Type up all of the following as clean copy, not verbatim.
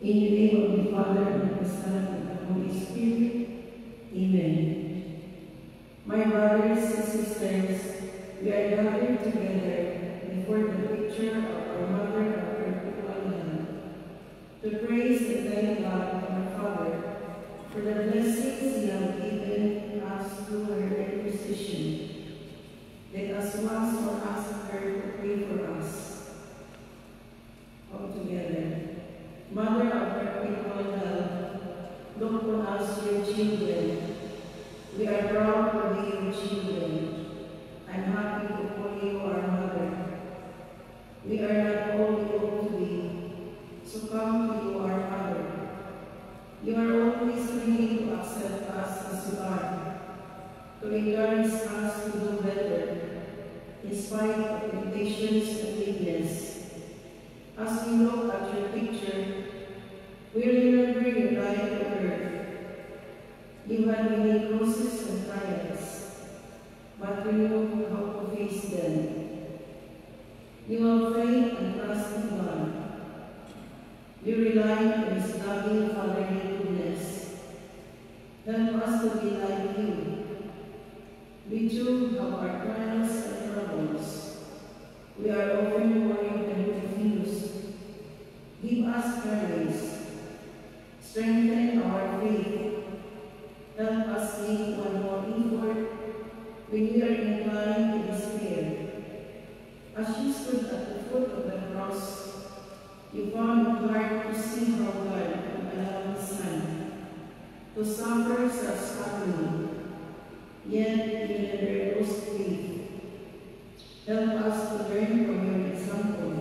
In the name of the Father, and of the Son, and of the Holy Spirit. Amen. My brothers and sisters, we are gathered together before the picture of our Mother of Perpetual Help to praise and thank God, our Father, for the blessings He has given us through her intercession. Let us once more ask her to pray for us all together. Mother of Perpetual Help, look on us, your children. We are proud to be your children. I'm happy to call you our mother. We are not all we ought to be, so come to you, our Father. You are always willing to accept us as we are, to encourage us to do better, in spite of temptations and weakness. As we look at your picture, we remember your life on earth. You had many crosses and trials, but you knew how to face them. You have faith and trust in God. You rely on His loving fatherly goodness. Help us to be like you. We too have our trials and troubles. We are often worried and confused. Give us courage. Strengthen our faith. Help us make one more effort when we are inclined to despair. As you stood at the foot of the cross, you found it hard to see how God could allow His Son to suffer such agony. Yet you never lost faith. Help us to learn from your example,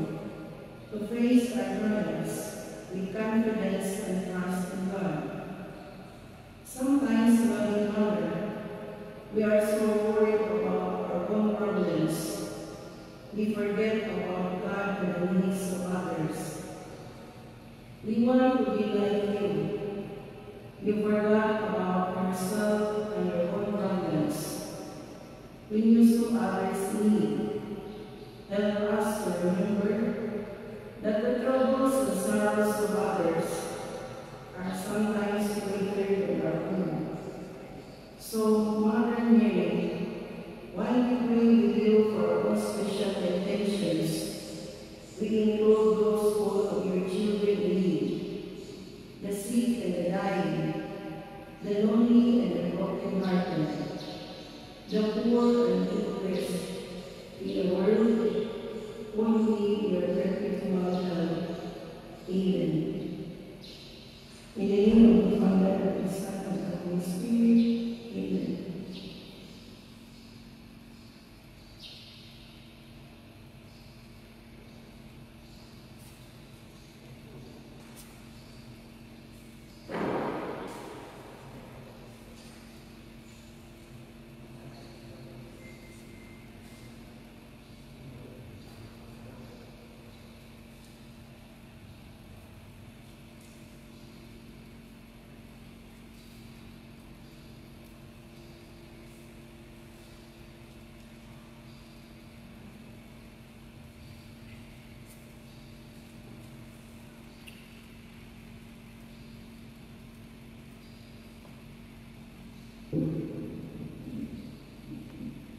to face our trials with confidence and trust in God. Sometimes, loving Mother, we are so worried about our own problems. We forget about God and the needs of others. We want to be like you. You forgot about yourself and your own problems. When you saw others in need, help us to remember that the troubles and sorrows of others are sometimes greater than our own. So, Mother Mary, while we pray with you for our own special intentions, we include those all of your children in need, the sick and the dying, the lonely and the broken-hearted, the poor and the oppressed in the world, who need your perpetual help. Amen. In the name of the Father, and the Son, and the Holy Spirit. Amen.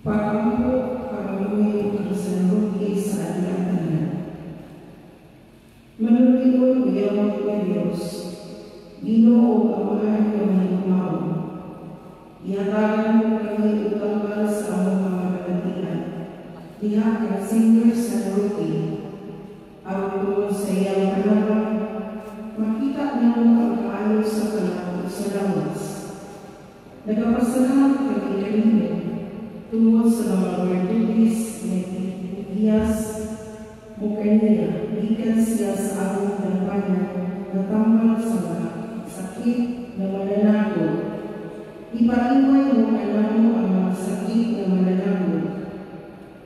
Pag-ampo, pag-amuyo ang San Roque sa adiyang tanan. Manuluyon uyawag nga Dios, Ginoo Amahan nga mahigugmaon. Ihatagan mo kami og tanggal sa among mga balatian. Diha kang Senior San Roque, aron tungod sa iyang panabang, makita namo ang kaayo sa kalag sa lawas. Nagapasalamat kami kanimo tungod sa mga virtudes nga gihiyas mo kaniya, gikan siya sa among dalapanan na tambal sa mga sakit na mananago. Ipaiway mo kanamo ang mga sakit na mananago.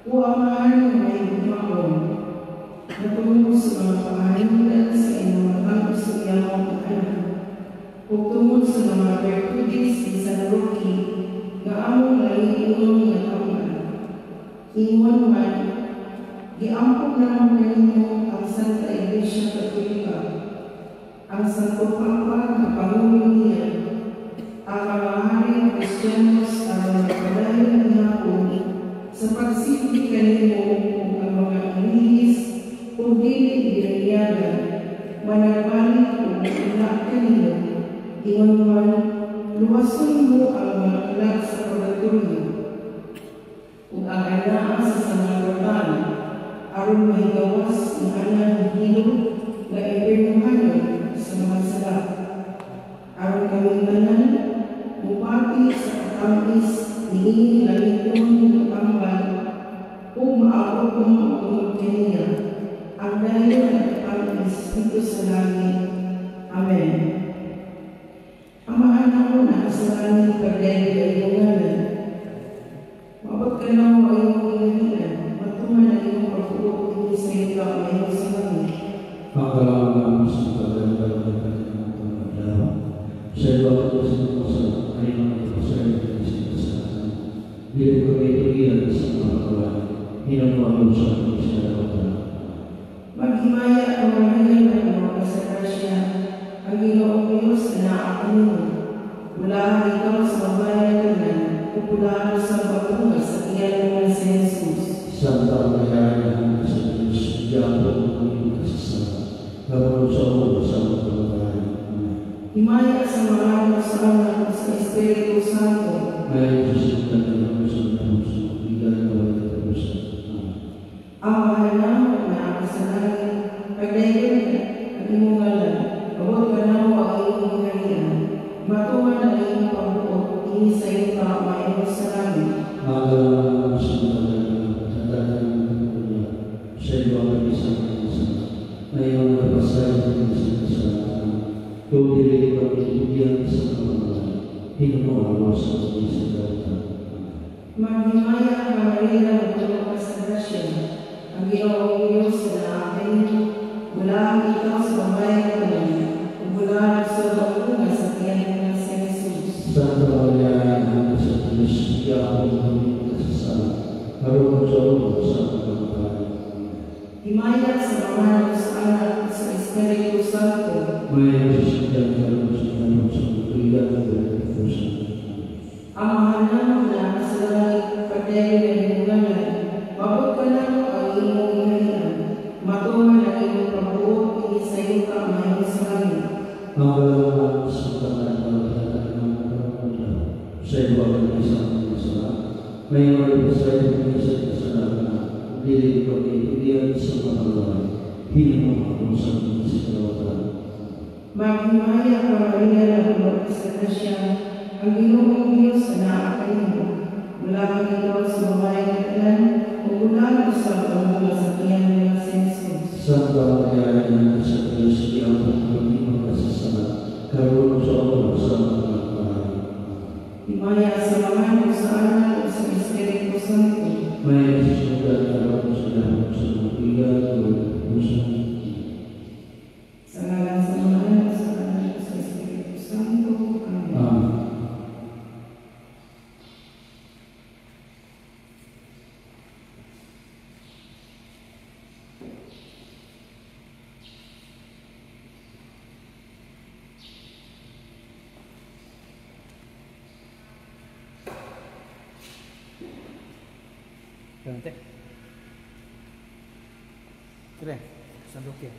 O Amahan nga mahigugmaon, na tungod sa mga pangahinungdan sa inumatang sa iyang anak, ug tungod sa mga virtudes ni San Roque, Santo Papa nga Pangulo niya, ang mga haring Kristiyanos aron magpadayon gihapon sa pagsilbi kanimo ug ang mga inihis ug dili gininyagan managbalik ug muuna kanimo. Ingon man, luwason mo ang mga anak sa purgatorio ug ang anaa sa sangalutan aron mahigawas ang anang hilo nga impiernohanon sa mga sala. Aron kaming tanan mupati sa katamis niining langitnon nga tambal ug maabot mo tungod kaniya ang dayon nga katamis didto sa langit. Amen. Amahan namo na sa langit, pagdayon ang imong ngalan. Maabot kanamo ang imong gingharian, matuman ang imong pagbuot dinhi sa yuta mahimo sa langit. Ang kalaman sa pagdagdag sa iyo ako sa ay mga sa dili ko kami tugian sa mga pagkawan. Hinamuan sa mga. Maghimaya ang Maria ng mga sa grasya, ang Ginoong Diyos na naa kanimo. Bulahan ikaw sa babae tanan, ug bulahan sa pagbunga sa tiyan mo si Jesus. Santa Maria, Ina sa Diyos, Diablo ang kasasala, karon sa oras sa mga kamatayan. Amen. Himaya sa mga sa Anak sa Espiritu Santo. May susunod na sa puso, bigyan ng katapusan. Amen. Ang mahal namo na sa langit, pagdayon ang imong ngalan, abot kanamo ang imong gingharian, matuman ang imong pagbuot dinhi sa yuta mahimo sa langit. Ang kalaman sa sa iyo ang isang na iyong napasay sa kasalanan, kung dili ka tugian sa kamatayan, hinuno sa sa. Maghimaya ka Maria, nagpuno ka sa grasya, ang Ginoong Diyos na naa kanimo. Bulahan ikaw sa babae tanan, ug bulahan sa pagbunga sa tiyan mo si Jesus. Santa Maria, Ina sa Diyos, Diablo ang kasasala, karon sa oras sa kamatayan. Himaya sa Ama sa Anak sa Espiritu Santo. May susunod karon sa sa tuwigan ng katapusan. Ang mahal namo na sa langit, pagdayon ang imong ngalan, maabot kanamo ang imong gingharian, matuman ang imong pagbuot dinhi sa yuta mahimo sa langit. Ang kalaman sa sa iyo ang isang masala, may malipasay ng isang kasalanan, dili ko tugian sa kamatayan, hinuno ako sa kalawatan. Maghimaya ka Maria, nagpuno ka sa grasya, ang Ginoong Diyos na naa kanimo. Bulahan ikaw sa babae tanan, ug bulahan usab ang bunga sa tiyan mo si Jesus. Santa Maria, Ina sa Diyos, Diablo ang kasasala, karon sa oras sa kamatayan. Himaya sa Ama sa Anak sa Espiritu Santo. May susunod karon sa sa tuwigan ng katapusan. Sa ngalan sa Ama sa Anak sa Espiritu Santo. Amen. Amen. Ganti. Kire, sanduki.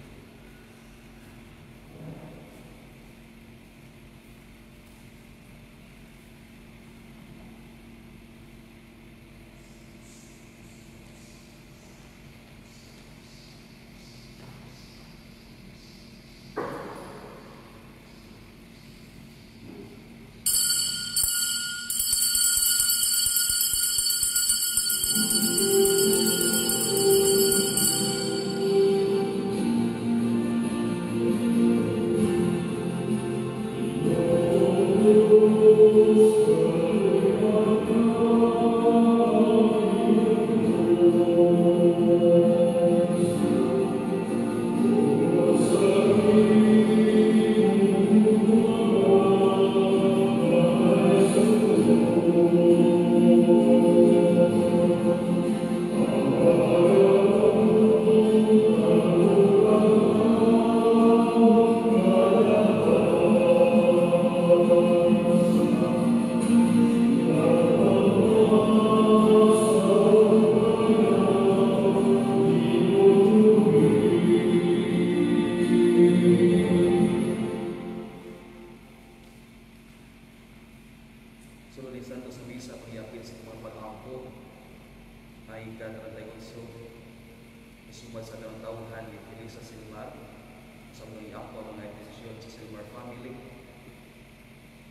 Iampo ang mga intensyon sa Silmar family,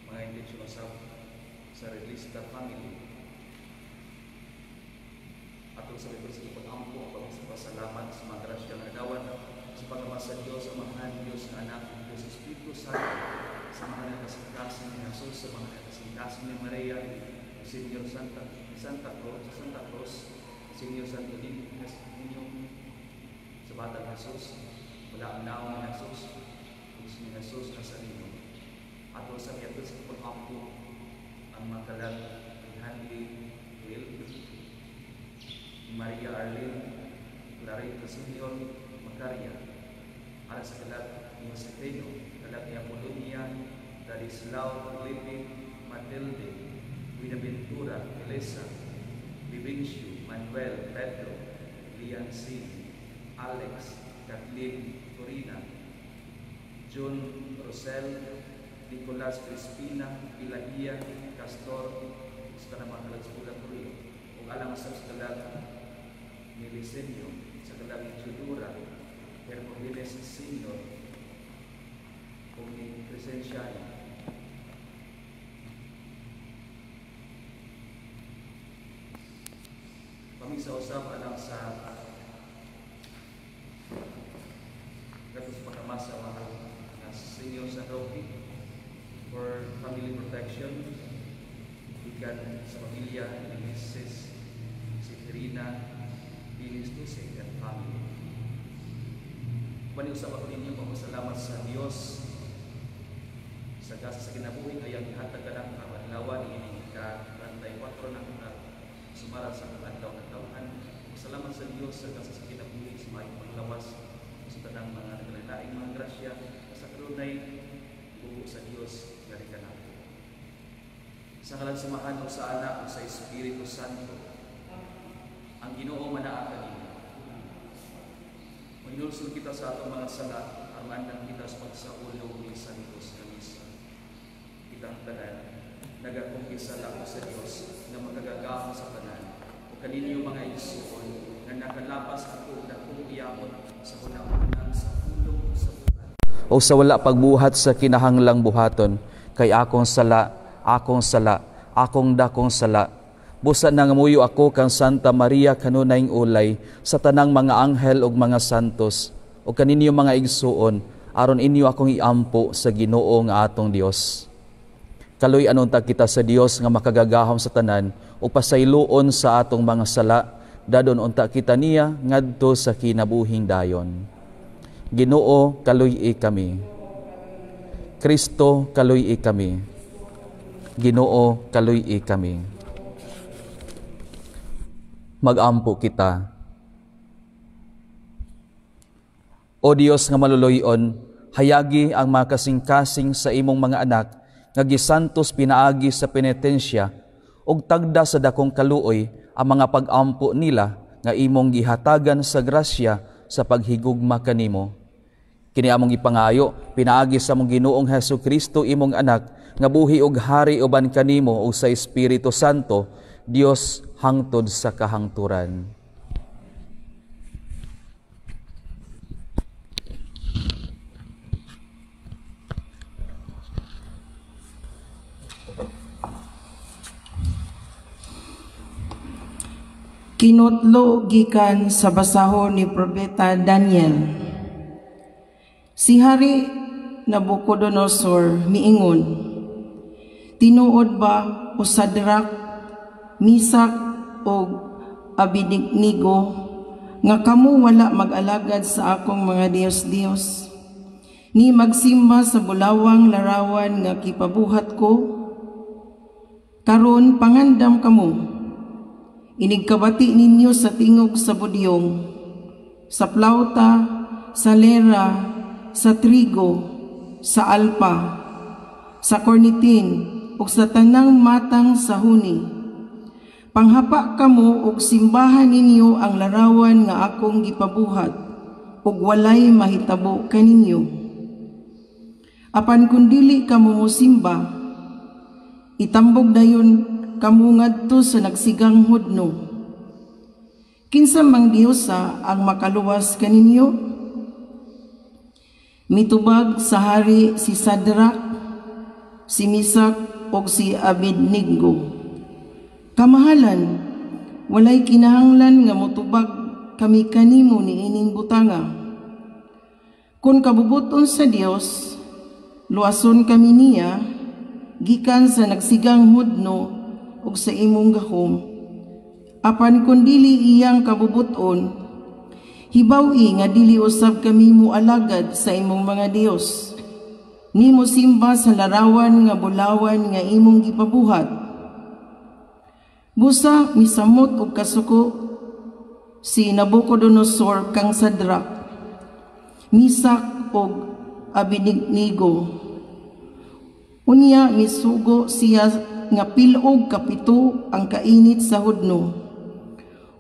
mga intensyon usab sa Relista family. Ato sa sa pag-ampo ang pagpasalamat sa mga grasya nga nadawan sa pag-ama sa Dios, Amahan, Dios nga Anak, Dios Espiritu Santo, sa mga nakasingkasing ni Jesus, sa mga nakasingkasing ni Maria, Señor Santa Santa Cruz, Santa Cruz, Señor Santo Niño, sa Batang Jesus, wala ang naong ni Jesus, ug si Jesus Nazareno. Ato sa ato sa pag-ampo ang mga kalag ni Hanley Hill, Maria Arlene, Clarita Senior, Macaria, alang sa kalag ni Josefino, kalag ni Apolonia, Darislao, Felipe, Matilde, Buenaventura, Elisa, Vivencio, Manuel, Pedro, Lian C., Alex, Kathleen, Corina, John Rosel, Nicolas Crispina, Ilahia, Castor, sa kanang mga kalag sa Purgatorio, ug alang sa kalag ni Lisenio, sa kalag ni Teodora, Hermogenes Senior, ug ni Crescenciano. Pamisa usab alang sa katus pagkamasa mahal na Senior San Roque for family protection, gikan sa pamilya ni Mrs. Seferina Bilis Tuse and family. Paniusab ako ninyo magpasalamat sa Dios sa gasa sa kinabuhi ay ang ihatag ka ng kaadlawan ining ka-34 ng sumara sa adlaw ng tawhan. Pasalamat sa Dios sa gasa sa kinabuhi sa maayong panglawas sa tanang mga naglaing mga grasya sa kanunay bugo sa Dios diri kanato. Sa ngalan sa Amahan ug sa Anak ug sa Espiritu Santo. Ang Ginoo manaa kaninyo. Mahinulsol kita sa atong mga sala, aron kita sa pagsaulog ni Santos nga misa. Kitang tanan nagakumpisal ako sa Dios nga makagagahom sa tanan. Ug kaninyo mga igsuon nga nakalapas ako dakong iyamot sa hunahuna sa pulong sa buhat o sa wala pagbuhat sa kinahanglang buhaton, kay akong sala, akong sala, akong dakong sala. Busa nangamuyo ako kang Santa Maria kanunayng ulay sa tanang mga anghel ug mga santos o kaninyo mga igsuon, aron inyo akong iampo sa Ginoo nga atong Dios. Kaloy anon ta kita sa Dios nga makagagahom sa tanan o pasayloon sa atong mga sala, dadon unta kita niya ngadto sa kinabuhing dayon. Ginoo, kaluy-i kami. Kristo, kaluy-i kami. Ginoo, kaluy-i kami. Magampo kita. O Dios nga maluloy-on, hayagi ang mga kasing-kasing sa imong mga anak nga gisantos pinaagi sa penitensya ug tagda sa dakong kaluoy ang mga pag-ampo nila nga imong gihatagan sa grasya sa paghigugma kanimo. Kini among ipangayo pinaagi sa among Ginoong Hesukristo imong anak nga buhi og hari uban kanimo ug sa Espiritu Santo, Dios hangtod sa kahangturan. Kinotlo gikan sa basahon ni Propeta Daniel. Si Hari Nabucodonosor miingon, tinuod ba o Sadrak, Misak o Abednego nga kamo wala mag-alagad sa akong mga Dios-Dios, ni magsimba sa bulawang larawan nga kipabuhat ko? Karon pangandam kamo, inigkabati ninyo sa tingog sa budyong, sa plauta, sa lera, sa trigo, sa alpa, sa kornitin, ug sa tanang matang sa huni. Panghapa kamo ug simbahan ninyo ang larawan nga akong gipabuhat, ug walay mahitabo kaninyo. Apan kun dili kamo mosimba, itambog dayon kamo ngadto sa nagsigang hudno. Kinsa mang diyosa ang makaluwas kaninyo? Mitubag sa hari si Sadrak, si Misak ug si Abednego. Kamahalan, walay kinahanglan nga motubag kami kanimo niining butanga. Kung kabubuton sa Dios, luwason kami niya gikan sa nagsigang hudno ug sa imong gahom. Apan kun dili iyang kabubuton, hibaw-i nga dili usab kami moalagad sa imong mga Dios. Nimo simba sa larawan nga bulawan nga imong gipabuhat. Busa misamot og kasuko si Nabucodonosor kang Sadrak, Misak og Abednego. Unya misugo siya nga pilog kapito ang kainit sa hudno.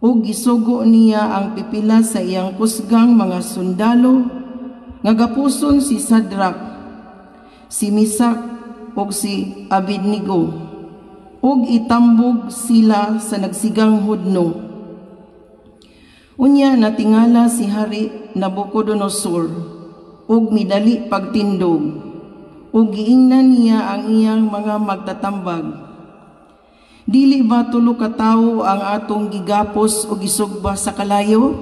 Ug gisugo niya ang pipila sa iyang kusgang mga sundalo nga gapuson si Sadrak, si Misak ug si Abednego, ug itambog sila sa nagsigang hudno. Unya natingala si Hari Nabucodonosor ug midali pagtindog, ug giingnan niya ang iyang mga magtatambag. Dili ba tulo ka tawo ang atong gigapos o gisugba sa kalayo?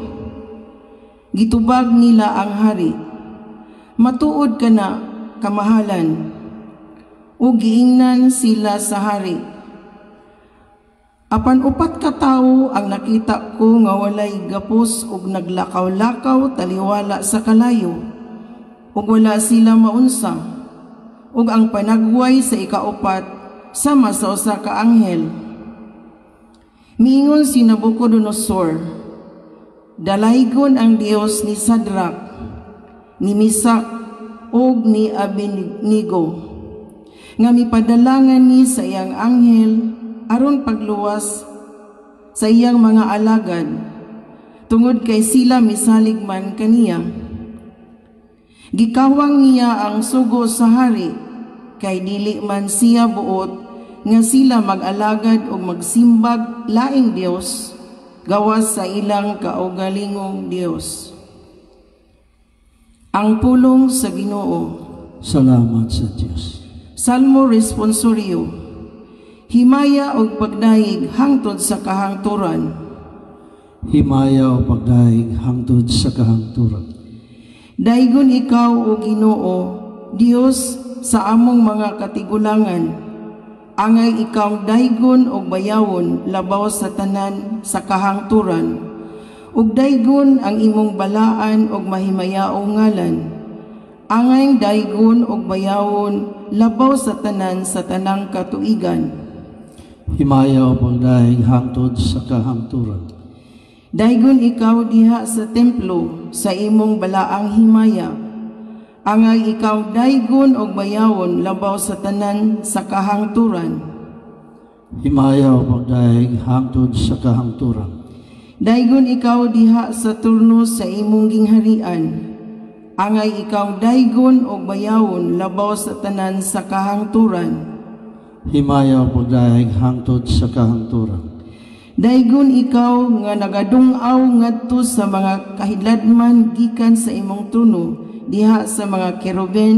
Gitubag nila ang hari. Matuod ka na, kamahalan. Ug giingnan sila sa hari. Apan upat ka tawo ang nakita ko nga walay gapos ug naglakaw-lakaw taliwala sa kalayo, ug wala sila maunsa. Ug ang panagway sa ikaupat sama sa usa ka anghel. Miingon si Nabucodonosor, dalaygon ang Dios ni Sadrak, ni Misak ug ni Abednego, nga mipadala ni sa iyang anghel aron pagluwas sa iyang mga alagad, tungod kay sila misalig man kaniya. Gikawang niya ang sugo sa hari, kay dili man siya buot nga sila mag-alagad o magsimbag laing Dios gawas sa ilang kaugalingong Dios. Ang pulong sa Ginoo. Salamat sa Dios. Salmo Responsorio. Himaya og pagdayeg hangtod sa kahangturan. Himaya og pagdayeg hangtod sa kahangturan. Daygon ikaw o Ginoo, Dios sa among mga katigulangan. Angay ikaw daygon og bayawon labaw sa tanan sa kahangturan. Ug daygon ang imong balaan og mahimayaong ngalan. Angay daygon og bayawon labaw sa tanan sa tanang katuigan. Himaya o pagdayeg hangtod sa kahangturan. Daygon ikaw diha sa templo sa imong balaang himaya. Angay ikaw daygon og bayawon labaw sa tanan sa kahangturan. Himaya o pagdayeg hangtod sa kahangturan. Daygon ikaw diha sa turno sa imong gingharian. Angay ikaw daygon og bayawon labaw sa tanan sa kahangturan. Himaya o pagdayeg hangtod sa kahangturan. Daygon ikaw nga nagadung-aw ngadto sa mga kahidladman gikan sa imong trono diha sa mga keruben.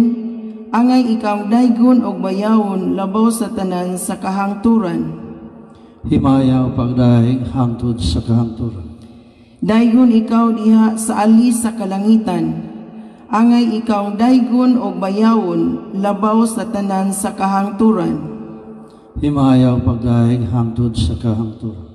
Angay ikaw daygon og bayawon labaw sa tanan sa kahangturan. Himaya o pagdayeg hangtod sa kahangturan. Daygon ikaw diha sa alis sa kalangitan. Angay ikaw daygon og bayawon labaw sa tanan sa kahangturan. Himaya o pagdayeg hangtod sa kahangturan.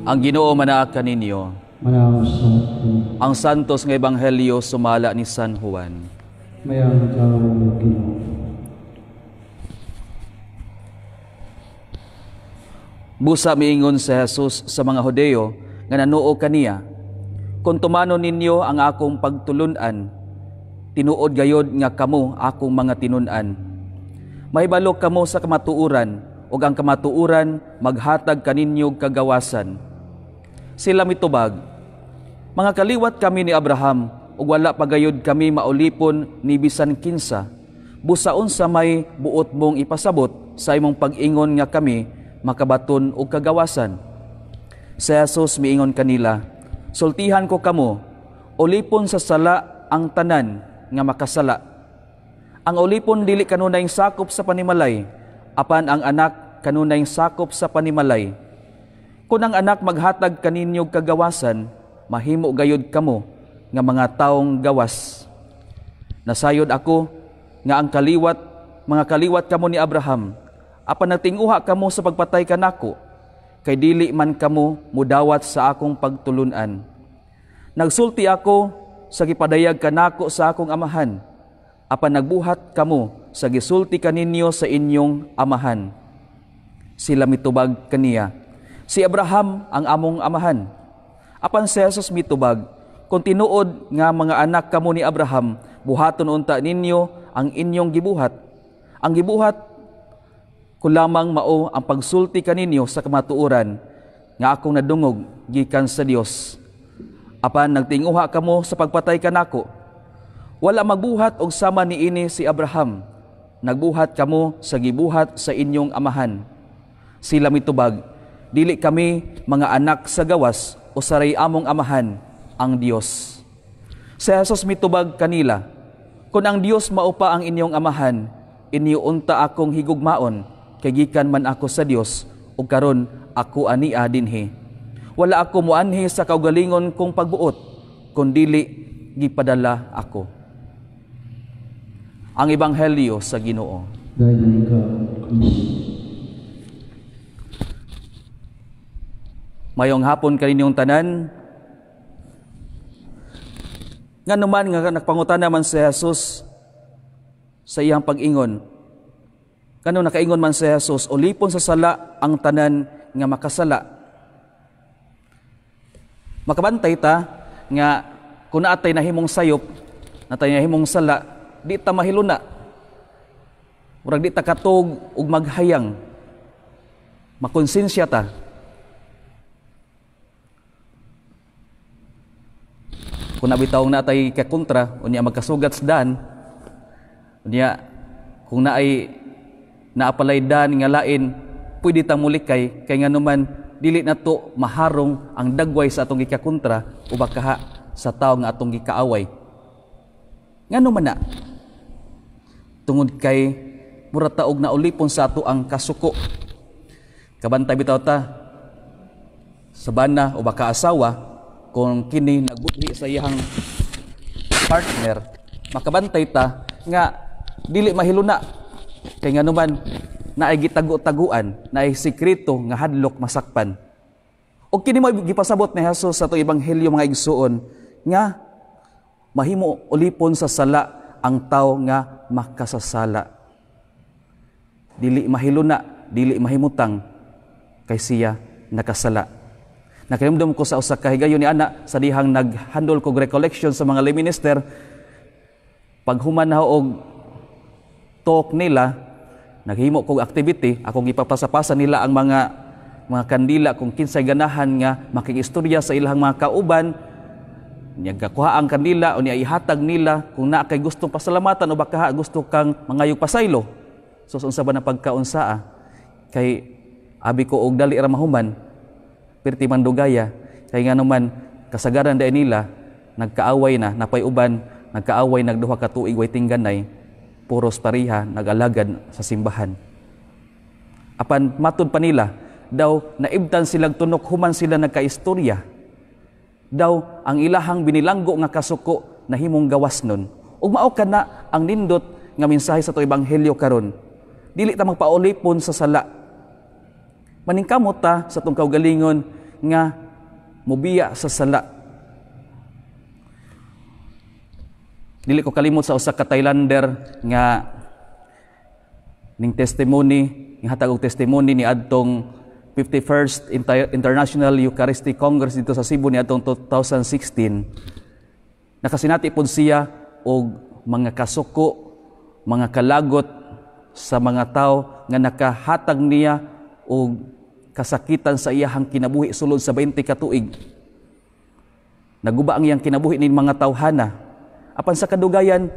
Ang Ginoo manaa kaninyo. Manaa sa ato. Ang santos nga ebanghelyo sumala ni San Juan. Mayang ikaw, Ginoo. Busa miingon si Jesus sa mga Hudeo nga nanuo kaniya, kung tumanon ninyo ang akong pagtulun-an, tinuod gayod nga kamo akong mga tinun-an. Mahibalo kamo sa kamatuoran, ug ang kamatuoran maghatag kaninyo og kagawasan. Sila mitubag, mga kaliwat kami ni Abraham, ug wala pa gayod kami maulipon ni bisan kinsa. Busa unsa may buot mong ipasabot sa imong pag-ingon nga kami makabaton og kagawasan. Si Jesus miingon kanila, sultihan ko kamo, ulipon sa sala ang tanan nga makasala. Ang ulipon dili kanunay sakop sa panimalay, apan ang anak kanunay sakop sa panimalay. Kung ang anak maghatag kaninyo kagawasan, mahimo gayod kamo nga mga taong gawas. Nasayod ako nga ang kaliwat, mga kaliwat kamo ni Abraham, apan nagtinguha kamo sa pagpatay kanako, kay dili man kamo mudawat sa akong pagtulun-an. Nagsulti ako sa gipadayag kanako sa akong amahan, apan nagbuhat kamo sa gisulti kaninyo sa inyong amahan. Sila mitubag kaniya, si Abraham ang among amahan. Apan si Jesus mitubag, kung tinuod nga mga anak kamo ni Abraham, buhaton unta ninyo ang inyong gibuhat. Ang gibuhat ko lamang mao ang pagsulti kaninyo sa kamatuoran nga akong nadungog gikan sa Dios. Apan nagtinguha kamo sa pagpatay kanako. Wala magbuhat og sama niini si Abraham. Nagbuhat kamo sa gibuhat sa inyong amahan. Sila mitubag, dili kami mga anak sa gawas o saray among amahan ang Dios. Si Jesus mitubag kanila, kung ang Dios mao pa ang inyong amahan, inyo unta akong higugmaon, kay gikan man ako sa Dios ug karon ako ania dinhi. Wala ako moanhi sa kaugalingon kong pagbuot, kun dili gipadala ako. Ang ebanghelyo sa Ginoo. Dahil ikaw, Kristo. Mayong hapon kaninyong tanan. Nganuman nga nagpangutana man si Jesus sa iyang pag-ingon. Kano nakaingon man si Jesus, ulipon sa sala ang tanan nga makasala. Makabantay ta nga kung naatay nahimong sayop, natay nahimong sala, di ta mahiluna. Murag di ta katog ug maghayang. Makonsensya ta. Kung nabitawong natay kakontra, unya magkasugat sa daan, unya kung naay naapalay daan nga lain, pwede tang mulikay, kay nganuman dili na to maharong ang dagway sa atong gikakontra o bakaha sa tao nga atong gikaaway. Nganuman na, tungod kay mura taog na ulipon sa ato ang kasuko. Kabantay bitaw ta sa bana o baka asawa, kung kini nagbudhi sa iyang partner, makabantay ta nga dili mahiluna. Kay nganuman naay gitago-taguan, naay sikreto nga hadlok masakpan. Og kini mo gipasabot ni Jesus sa atong ebanghelyo mga igsuon nga mahimo ulipon sa sala ang tawo nga makasasala. Dili mahiluna, dili mahimutang kay siya nakasala. Nakalimdom ko sa usa ka higayon ni ana sa dihang naghandle kog recollection sa mga lay minister, paghuman na og talk nila, naghimo kog activity, akong gipapasapasa nila ang mga kandila kung kinsay ganahan nga makigistorya sa ilang mga kauban, niya gakuha ang kandila o niya ihatag nila kung naa kay gustong pasalamatan o baka gusto kang mangayog pasaylo. So unsa ba na pagkaunsaa kay abi ko og dali ra mahuman, pirti man dugaya, kay nganuman kasagaran dai nila nagkaaway na, napay uban nagkaaway nagduha ka tuig way tingganay, puros pariha nag-alagad sa simbahan. Apan matud pa nila daw naibtan silang tunok human sila nagkaistorya. Daw ang ilahang binilanggo nga kasuko nahimong gawas nun. Ug mao kana ang nindot nga mensahe sa to ebanghelyo karon. Dili ta magpaulipon sa sala. Maningkamot ta sa tong kaugalingon nga mobiya sa sala. Dili ko kalimot sa usa ka Thailander nga ning testimony, nga hatag og testimony ni adtong 51st International Eucharistic Congress dito sa Cebu ni adtong 2016. Nakasinati pod siya og mga kasuko, mga kalagot sa mga tawo nga nakahatag niya og kasakitan sa iyahang kinabuhi sulod sa 20 ka tuig. Naguba ang iyang kinabuhi ning mga tawhana. Apan sa kadugayan,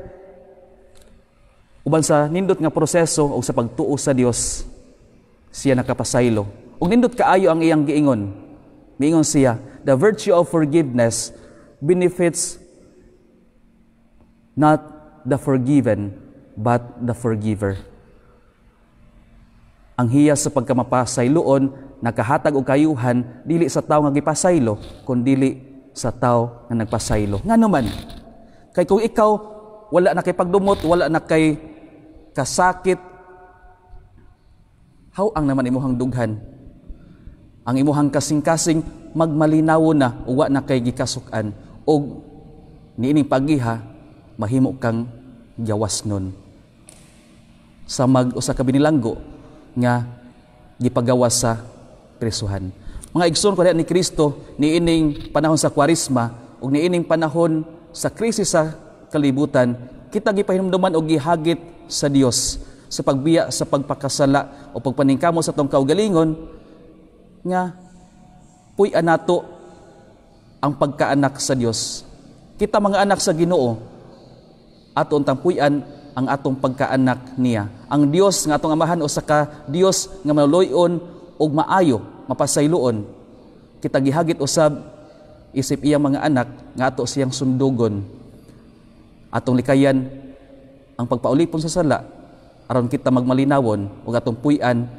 uban sa nindot nga proseso o sa pagtuo sa Dios, siya nakapasaylo. Ug nindot kaayo ang iyang giingon. Miingon siya, the virtue of forgiveness benefits not the forgiven, but the forgiver. Ang hiya sa pagkamapasayloon, nakahatag og kayuhan, dili sa tawo nga gipasaylo, kun dili sa tawo nga nagpasaylo. Ngano man? Kay kung ikaw wala na kay pagdumot, wala na kay kasakit, how ang naman imuhang dughan? Ang imuhang kasing-kasing magmalinaw na, uwa na kay gikasuk-an, og niining pagiha mahimo kang gawas nun. Sa mag usa ka binilanggo nga gipagawas sa presuhan. Mga igsoon ko ni Kristo niining panahon sa Kwaresma ug niining panahon sa krisis sa kalibutan, kita gipahinumduman og gihagit sa Dios sa pagbiya sa pagpakasala o pagpaningkamo sa atong kaugalingon nga puy-an nato ang pagkaanak sa Dios. Kita mga anak sa Ginoo, ato untang puy-an ang atong pagkaanak niya. Ang Dios nga atong amahan usa ka Dios nga maluloy-on ug maayo, mapasayloon. Kita gihagit usab isip iyang mga anak nga ato siyang sundugon. Atong likayan ang pagpaulipon sa sala aron kita magmalinawon ug atong puy-an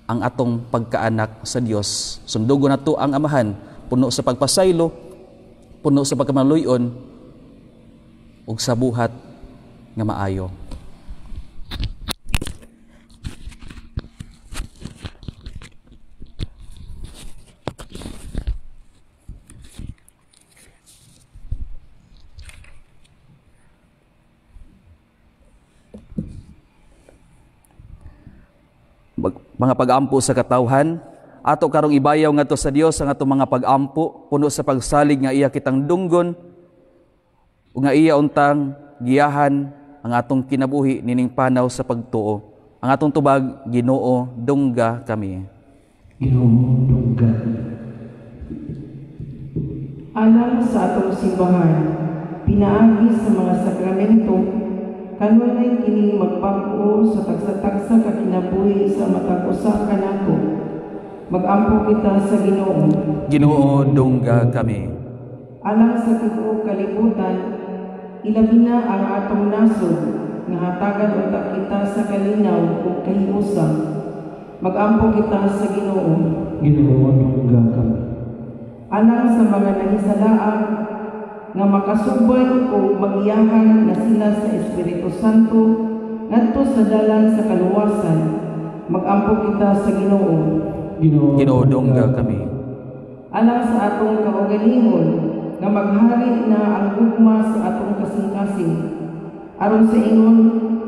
ang atong pagkaanak sa Dios. Sundugon nato ang amahan puno sa pagpasaylo, puno sa pagkamaluyon ug sa buhat nga maayo. Mga pag-ampo sa katawhan, ato karong ibayaw ngadto sa Dios ang atong mga pag-ampo puno sa pagsalig nga iya kitang dunggon ug nga iya untang giyahan ang atong kinabuhi nining panaw sa pagtuo. Ang atong tubag, Ginoo, dungga kami. Ginoo, dungga. Alang sa atong simbahan, pinaagi sa mga sakramento, kanunay kining magbag-o sa tagsa-tagsa ka kinabuhi sa matag usa kanato. Mag-ampo kita sa Ginoo. Ginoo, dungga kami. Alang sa tibuok kalibutan, ilabi na ang atong nasod nga hatagan unta kita sa kalinaw ug kahiusa. Mag-ampo kita sa Ginoo. Ginoo, dungga kami. Alang sa mga nahisalaang nga makasubay o magiyahan na sila sa Espiritu Santo ngadto sa dalan sa kaluwasan, mag-ampo kita sa Ginoo. Ginoo, dungga kami. Alang sa atong kaugalingon nga maghari na ang gugma sa atong kasing-kasing, aron sa ingon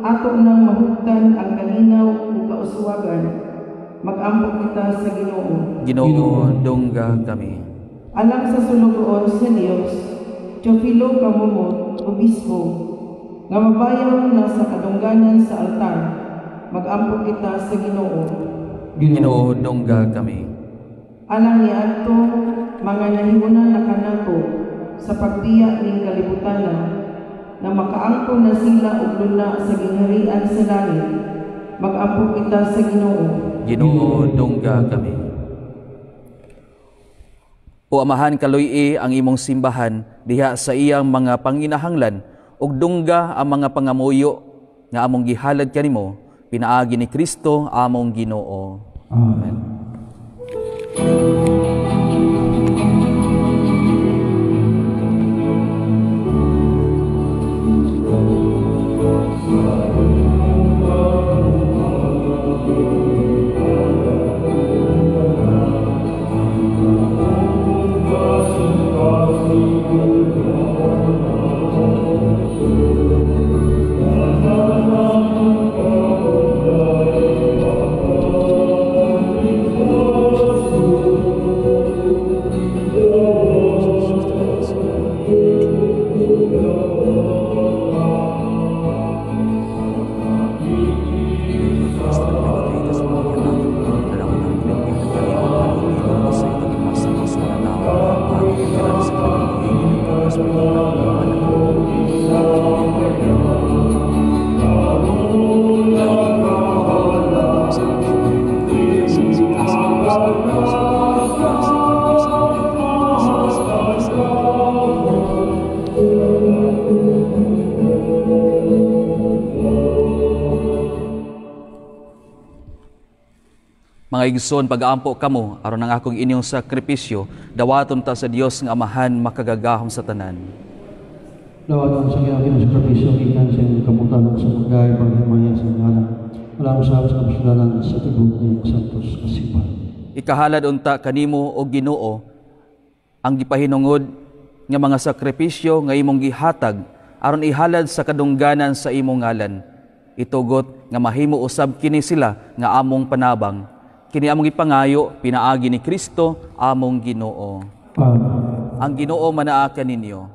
ato nang mahugtan ang kalinaw ug kauswagan, mag-ampo kita sa Ginoo. Ginoo, dungga kami. Alang sa sulugoon sa Dios, Teofilo Camomot, Obispo, nga mabayaw na sa kadungganan sa altar, mag-ampo kita sa Ginoo. Ginoo, dungga kami. Alang niadto mga nahiuna na kanato sa pagbiya ning kalibutana, na makaangko na sila og luna sa gingharian sa langit, mag-ampo kita sa Ginoo. Ginoo, dungga kami. O Amahan, kaluy-i ang imong simbahan diha sa iyang mga panginahanglan ug dungga ang mga pangamuyo nga among gihalad kanimo pinaagi ni Kristo among Ginoo. Amen. Mga igsoon, pag-aampo kamo aron ang akong inyong sakripisyo, dawaton ta sa Dios nga Amahan makagagahom sa tanan. Dawaton sa Ginoo sa sakripisyo gikan sa inyong kamutan sa pagay paghimaya sa ngalan. Alam sa kapsulanan sa tibok niyang santos kasimbahan. Ikahalad unta kanimo o Ginoo ang gipahinungod nga mga sakripisyo nga imong gihatag aron ihalad sa kadungganan sa imong ngalan. Itugot nga mahimo usab kini sila nga among panabang. Kini among ipangayo pinaagi ni Kristo among Ginoo. Amen. Ang Ginoo manaa kaninyo.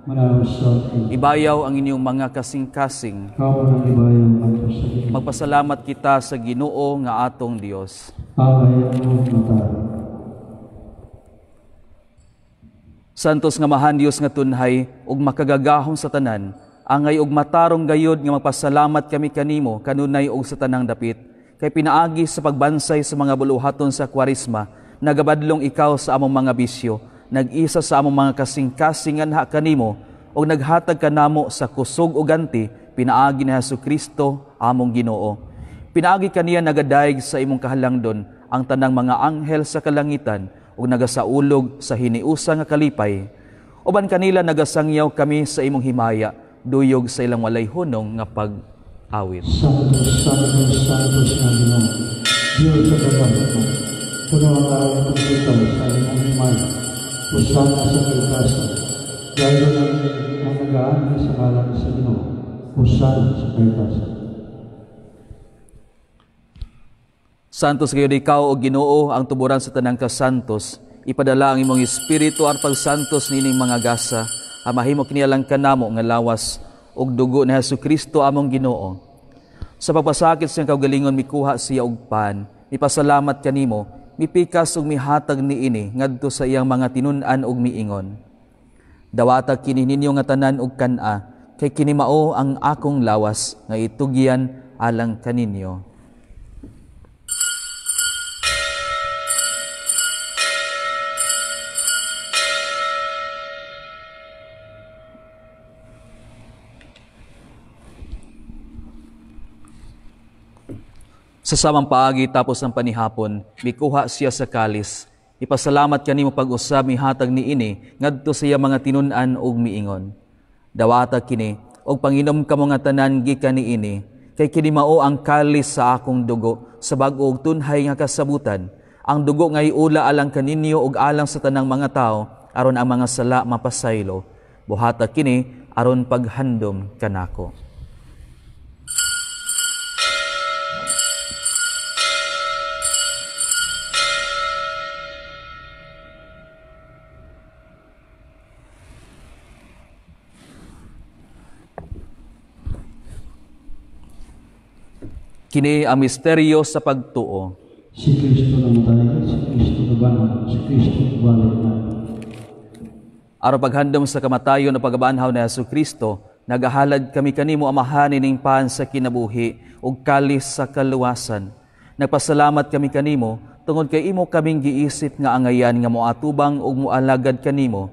Ibayaw ang inyong mga kasing-kasing. Magpasalamat kita sa Ginoo nga atong Dios. Santos nga Amahan Dios nga tunhay ug makagagahom sa tanan, angay ug matarong gayod nga magpasalamat kami kanimo kanunay ug sa tanang dapit. Kay pinaagi sa pagbansay sa mga buluhaton sa Kwaresma, nagabadlong ikaw sa among mga bisyo, nag-isa sa among mga kasing-kasing anha kanimo, ug naghatag kanamo sa kusog o ganti, pinaagi ni Hesukristo among Ginoo. Pinaagi kaniya nagadayeg sa imong kahalangdon ang tanang mga anghel sa kalangitan ug nagasaulog sa hiniusa nga kalipay. Uban kanila nagasangyaw kami sa imong himaya, duyog sa ilang walay hunong nga pag-awit. Santo, Santo, Santo sa Ginoo, Diyos sa kagahom, puno ang langit ug bitaw sa imong himaya. Hosana sa kaitasan, gayud ang nagaanhi sa ngalan sa Ginoo. Hosana sa kaitasan. Santos gayud ikaw o Ginoo, ang tuburan sa tanang kasantos. Ipadala ang imong espiritu aron pagsantos niining mga gasa. Mahimo kini alang kanamo nga lawas ug dugo ni Hesukristo among Ginoo. Sa pagpasakit sa iyang kaugalingon mikuha siya og pan, mipasalamat kanimo, mipikas ug mihatag niini ngadto sa iyang mga tinun-an ug miingon. Dawata kini ninyo nga tanan og kan-a, kay kini mao ang akong lawas nga itugyan alang kaninyo. Sa samang paagi tapos ng panihapon, mikuha siya sa kalis. Ipasalamat kanimo pag-usab mihatag niini ngadto sa iya mga tinun-an ug miingon. Dawata kini og panginom kamo nga tanan gikan niini, kay kini mao ang kalis sa akong dugo sa bag-o ug tunhay nga kasabutan. Ang dugo nga iula alang kaninyo ug alang sa tanang mga tawo aron ang mga sala mapasaylo. Buhata kini aron paghandom kanako. Kini ang misteryo sa pagtuo. Si Kristo namatay, si Kristo nabanhaw, si Kristo balik na. Aron paghandom sa kamatayon o pagkabanhaw ni Hesukristo, nagahalad kami kanimo Amahan ining pan sa kinabuhi ug kalis sa kaluwasan. Nagpasalamat kami kanimo tungod kay imo kaming giisip nga angayan nga moatubang ug moalagad kanimo.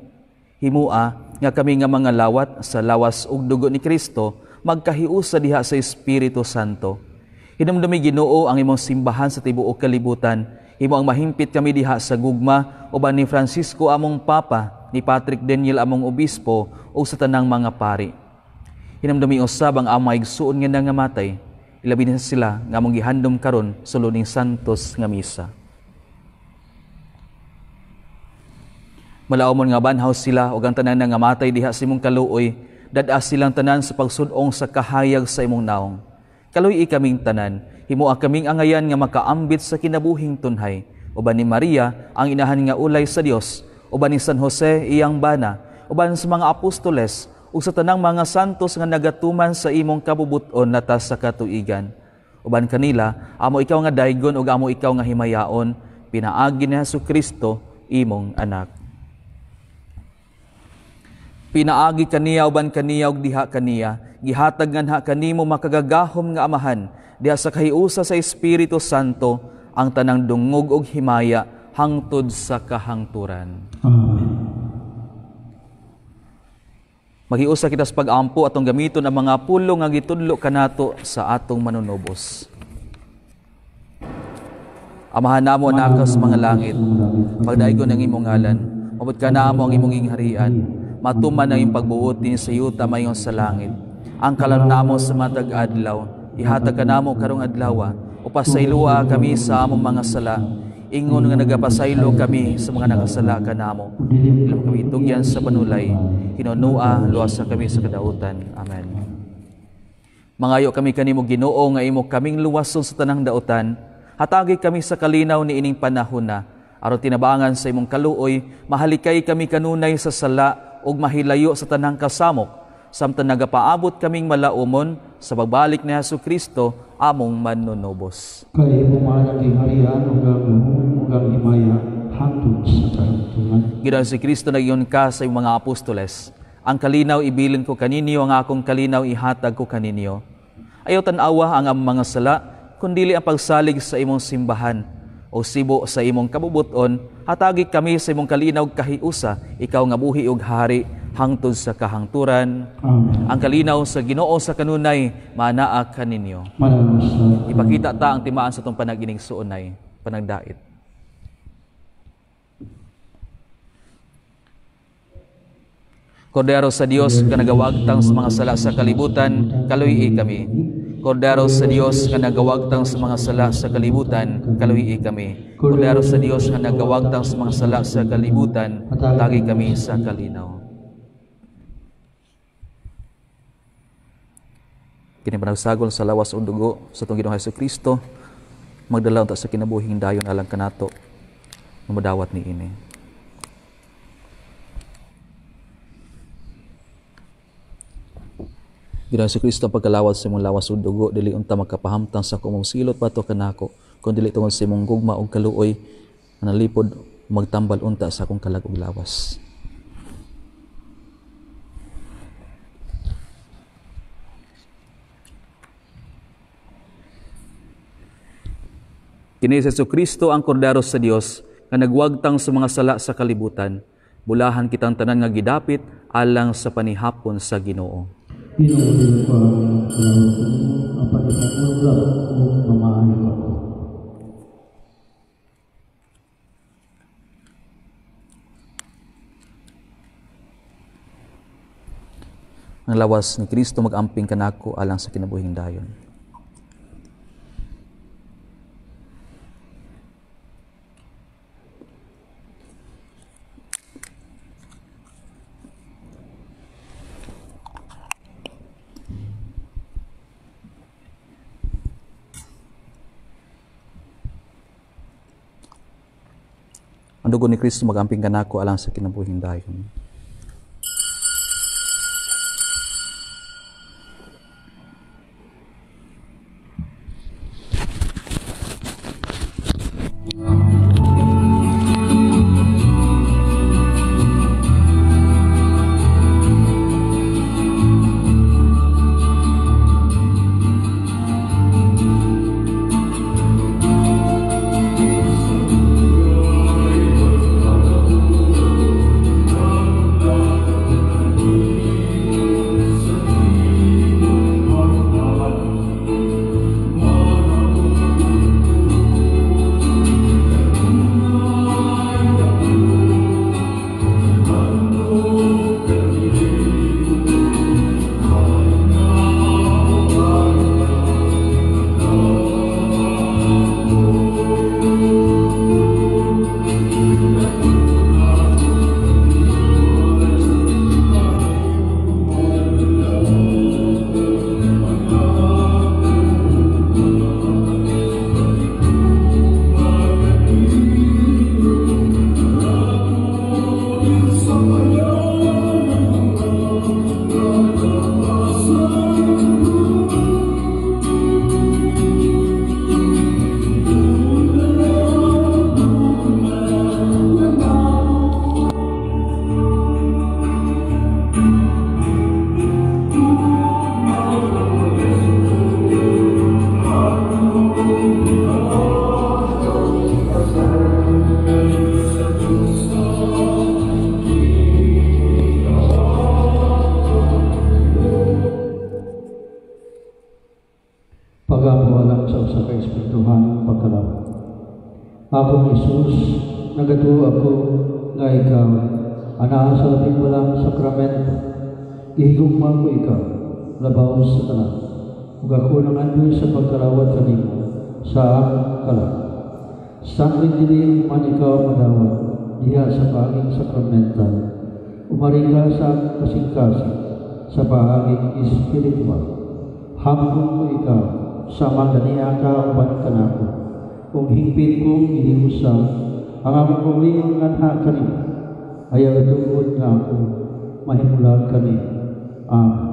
Himua nga kami nga mga lawat sa lawas ug dugo ni Kristo magkahiusa diha sa Espiritu Santo. Hinumdumi Ginoo ang imong simbahan sa tibuok kalibutan. Himo ang mahimpit kami diha sa gugma uban ni Francisco among Papa, ni Patrick Daniel among Obispo ug sa tanang mga pari. Hinumdumi usab ang among igsuon nga nangamatay. Ilabi na sila nga among gihandom karon sa luning santos nga misa. Malaumon nga banhaw sila ug ang tanan nangamatay diha sa imong kaluoy, dad-a silang tanan sa pagsud-ong sa kahayag sa imong naong. Kaluy-i kaming tanan, himoa kaming angayan nga makaambit sa kinabuhing tunhay. Uban ni Maria, ang inahan nga ulay sa Dios, uban ni San Jose, iyang bana, uban sa mga apostoles, ug sa tanang mga santos nga nagatuman sa imong kabubuton latas sa katuigan. Uban kanila, amo ikaw nga daygon ug amo ikaw nga himayaon, pinaagi ni Hesukristo, imong anak. Pinaagi kaniya uban kaniya ug diha kaniya, gihatag nganha kanimo makagagahom nga Amahan, diha sa kahiusa sa Espiritu Santo, ang tanang dungog ug himaya hangtod sa kahangturan. Amen. Maghiusa kita sa pag-ampo atong gamiton ang mga pulong nga gitudlo kanato sa atong manunubos. Amahan namo na ka sa mga langit, pagdaigon ang imong ngalan, mabot ka namo ang imong gingharian, matuman ang imong pagbuot dinhi sa yuta mayon sa langit. Ang kalan namo sa matag adlaw, ihatag kanamo karong adlaw, o pasayloa kami sa among mga sala, ingon nga nagapasaylo kami sa mga nakasala kanamo. Dili kami tugyan sa panulay, hinunua luwasa kami sa kadautan. Amen. Mangayo kami kanimo Ginoo nga imo kaming luwason sa tanang dautan. Hatagi kami sa kalinaw ni ining panahon na, aron tinabangan sa imong kaluoy, mahalikay kami kanunay sa sala ug mahilayo sa tanang kasamok, samtang nagapaabot kaming malaumon sa pagbalik ni Hesus Kristo among manunubos. Kay imong ang gingharian ug ang gahom ug ang himaya hangtod sa kahangturan. Ginoong si Kristo, nagyon ka sa imong mga apostoles, ang kalinaw ibilin ko kaninyo, ang akong kalinaw ihatag ko kaninyo. Ayaw tan-awa ang among mga sala, kundili ang pagsalig sa imong simbahan o sibo sa imong kabubuton, hatagi kami sa imong kalinaw kahiusa, ikaw nga buhi ug hari hangtod sa kahangturan. Amen. Ang kalinaw sa Ginoo sa kanunay manaa kaninyo. Ipakita ta ang timaan sa itong panagining suunay, panagdait. Kordero sa Dios nga nagawagtang sa mga sala sa kalibutan, kaluy-i kami. Kordero sa Dios nga nagawagtang sa mga sala sa kalibutan, kaluy-i kami. Kordero sa Dios nga nagawagtang sa mga sala sa kalibutan, tagi kami sa kalinaw. Kini panagsagol sa lawas o dugo sa itong Ginoong Hesus Kristo, magdala unta sa kinabuhing dayon alang kanato, madawat ni ini. Ginoong Hesus Kristo, pagkalawat sa imong lawas ug dugo, dili unta makapahamtang sa kumong silot bato kanako, kun dili tungod sa imong gugma ug kaluoy, manalipod magtambal unta sa akong kalag ug lawas. Kini si Jesu Kristo ang Kordero sa Dios nga nagwagtang sa mga sala sa kalibutan. Bulahan kitang tanan nga gidapit alang sa panihapon sa Ginoo. Ginoo, dili ko ang kalawat nimo, apan ipagulap ug mamaayo ako. Ang lawas ni Kristo mag-amping kanako alang sa kinabuhing dayon. Ang dugo ni Kristo mag-amping kanako alang sa kinabuhing dayon. Jesus, nagatuo ako nga ikaw anaa sa Labing Balaang Sakramento. Gihigugma ko ikaw, labaw sa tanan. Ug ako nangandoy sa pagkarawat kanimo sa akong kalag. Samtang dili man ikaw madawat diha sa paaging sakramental, umari ka sa akong kasing-kasing sa paaging espiritual. Hamtong ko ikaw samang ganiha ka uban kanako, ug hingpit kong ihiusa ang akong kaugalingon nganha kanimo. Ayaw itugot nga ako mahimulag kanimo. Amen.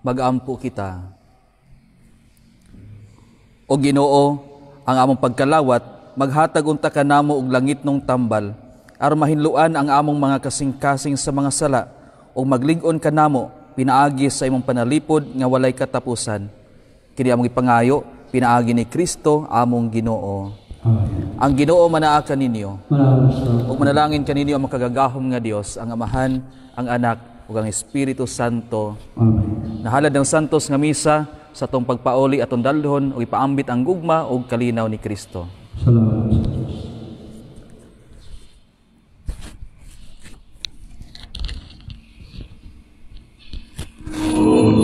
Mag-ampo kita. O Ginoo, ang among pagkalawat, maghatag unta kanamo og langitnong tambal, aron mahinloan ang among mga kasing-kasing sa mga sala, ug maglig-on kanamo pinaagi sa imong panalipod nga walay katapusan. Kini among ipangayo pinaagi ni Kristo among Ginoo. Amen. Ang Ginoo manaa kaninyo. Manaa sa Ug manalangin kaninyo ang makagagahom nga Dios, ang Amahan, ang Anak ug ang Espiritu Santo. Amen. Nahalad ang santos nga misa sa atong pagpauli atong dalhon ug ipaambit ang gugma ug kalinaw ni Kristo. Salamat sa Diyos. Oh.